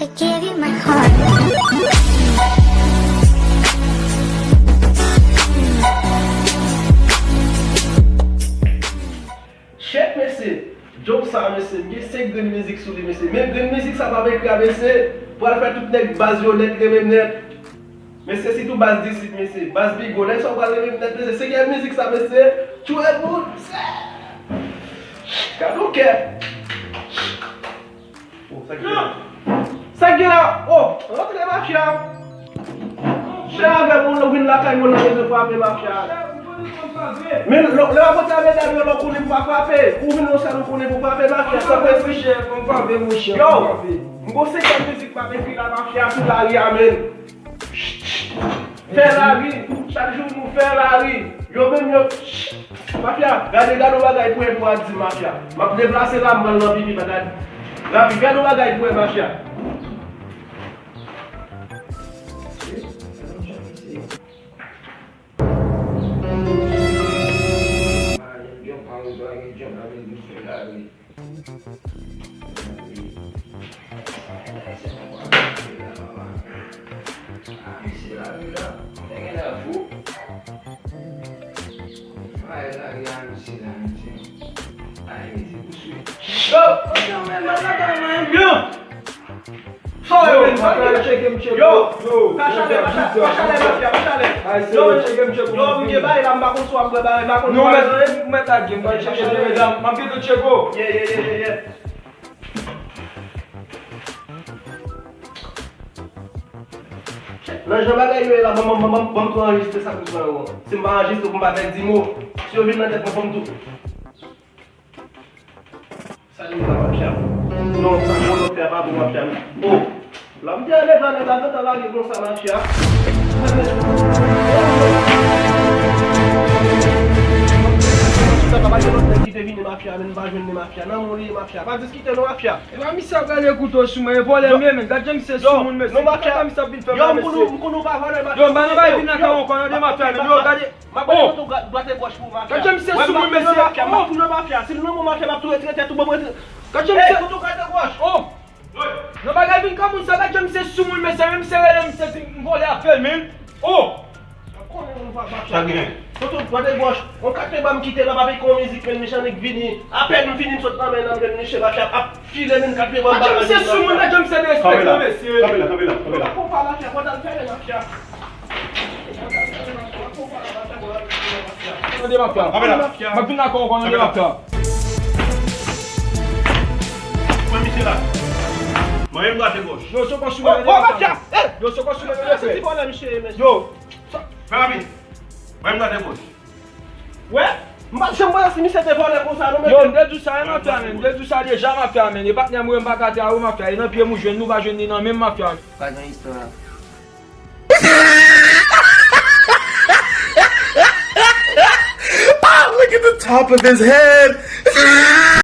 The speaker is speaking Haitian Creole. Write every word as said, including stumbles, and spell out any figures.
Give you my heart. Chèk mesye, Job sa mesye, m gen senk grenn mizik sou li mesye. Men grenn mizik sa p ap ekri a mesye, pral fè tout nèg baz yo nèt renmen m nèt. Mesye, sitou baz disit mesye, baz Bigo, nèg sa yo pral renmen m nèt mesye. Senkyèm mizik sa mesye, tchwe moun. Gade yon kè. Oh, sa k gen la? Sa k gen la? Oh, rantre mafya. Chè avè moun, ou vin lakay moun nan bezwen frape mafya. Men lè w ap rantre a medam yo, lè w konnen pou pa frape. Ou vin nan sèl ou konnen pou frape mafya, san prensip. Yo, m gon senkyèm mizik m ap ekri la mafya sou lari a menn. Fè lari, chak jou nou fè lari. Yo menm yo, mafya, gade, gade yon bagay pou enpo a di mafya. M ap deplase la, m pral nan pipi, pa gade. Rapi, gade yon bagay pou wè mafya. Sa yo, yo, yo, pa chalè, pa chalè, pa chalè, mafya, pa chalè. Yo, yo, m gen bagay la, m pa konn si w ap bwè bagay, m pa konn si w ap bwè. Nou mèt lage, m pral chèche medam, m ap gen tout chego. Yeah, yeah, yeah, yeah, yeah. Nan jan bagay yo ye la, ban m, ban m, ban m, ban m tou anrejistre sa pou m pran yo. Si m pa anrejistre pou m pa pèdi mo. Si yo vin nan tèt mwen, fò m tou. Sa li la mafya? Non, sa bon lòt fè a pa bon mafya. Oh, la m te ale va nèg la gentan lage konsa mafya. Sa pa gen lòt nèg ki te vini mafya, men m pa jwenn li mafya. Nan moun li mafya. Pa diskite non mafya. Epa misye ap rale kouto sou mwen, e vòlè m ye men, gad jan misye sou moun mesye. Kaka misye ap vin fè m la mesye. Yo, m konn ou pa vòlè mafya. Yo, m pa nan bay vin nan kay ankò non, de mafya men, yo, gade. M ap bay kouto dwat e gòch pou mafya. Gad jan misye sou moun mesye. M ap touye mafya. Si l nan men mafya, m ap touye tretè tou bon mwen. Gad jan misye. Kouto dwat e gòch. Oh. Nan bagay vin ka moun sa, gad jan misye sou moun mesye, men misye rele misye di m vòlè a fè l men. Oh. Sa gen? Toto, gade gòch. On kat pe ban m kite la, pa pike yon mizik, men mechan nèg vini. Apèn m fini, m sot nan men nan men misye, mafya ap file, men kat pe ban m bagay. Misye sou moun, gad jan misye derespekte mesye. Kanpe la, kanpe la, kanpe la. Konpa mafya, kontan fè mafya. Tande mafya. Kanpe la. M ap vin lakay ankò, tande mafya. Pran misye la. Mwen menm gate gòch. Yo, se kò sou mwen, tande mafya. Yo, se kò sou mwen, tande mafya. Yo. Fè rapid. Mwen menm gate gòch. Wè? M pa t janm panse si misye te vòlè konsa non, men. Yo, m te di w sa, e mafya, men. M te di w sa deja, mafya, men. E patnè m, wi, m pa ka te a, wi, mafya. E nan pye m ou jwenn, nou pa jwenn li nan men m, mafya. Pa gen istwa. Ah, look at the top of his head.